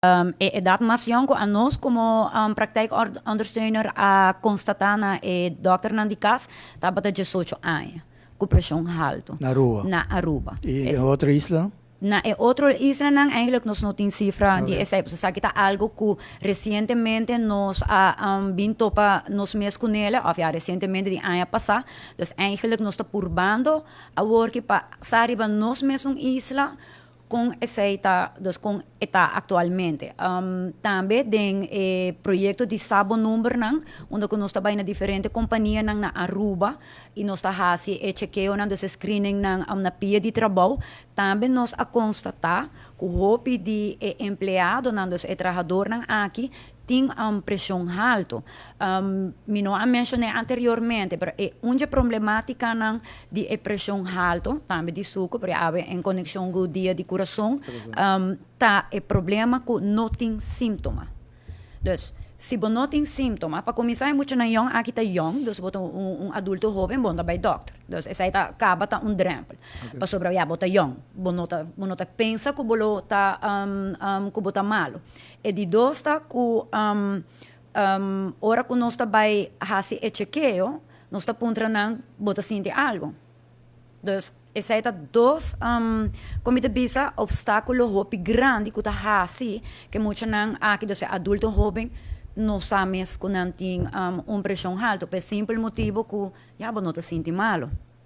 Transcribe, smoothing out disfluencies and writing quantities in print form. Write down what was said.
E edat mas yong ku anos komo praktijkondersteuner a konstatá na e dòkternan di kas tabata 18 aña ku preshon haltu. Na Aruba? Na Aruba. I e otro isla? Na e otro islanan eigenlijk nos no tin sifra di esei, pasobra esaki ta algu ku resientemente nos a bin topa nos mes ku nele, òf ya resientemente di aña pasá. Dus eigenlijk nos ta purbando awor ki pa sa riba nos mesun isla Kon esei ta, dus kon e ta aktualmente. Tambe den e proyekto di Sa Bo Numbernan, unda ku nos ta bai na diferente kompanianan na Aruba i nos ta hasi e chekeonan, dus e screeningnan na pia di trabou, tambe nos a konstatá ku hopi di e empleadonan, dus e trahadornan aki, tin preshon haltu. Mi no a menshoné anteriormente, pero e un dje problemátikanan di e preshon haltu, tambe di suku, pero awe en konekshon ku dia di kurason, ta e problema ku no tin síntoma. Dus, si bo no tin síntoma, pa kuminsá e muchanan yòn aki ta yòn, dus bo ta un adulto hóben, bo no ta bai dòkter. Dus esei ta kaba ta un drèmpel. Pasobra ya bo ta yòn, bo no ta pensa ku bo lo ta ku bo ta malu. E di dos ta ku ora ku nos ta bai hasi e chekeo, nos ta puntra nan, "Bo ta sinti algu?" Dus esei ta dos, kon mi ta bisa, opstákulo hopi grandi ku ta hasi ku e muchanan aki, dus e adulto hóben, no sa mes ku nan tin un preshon haltu, pa e simpel motibu ku ya bo no ta sinti malu.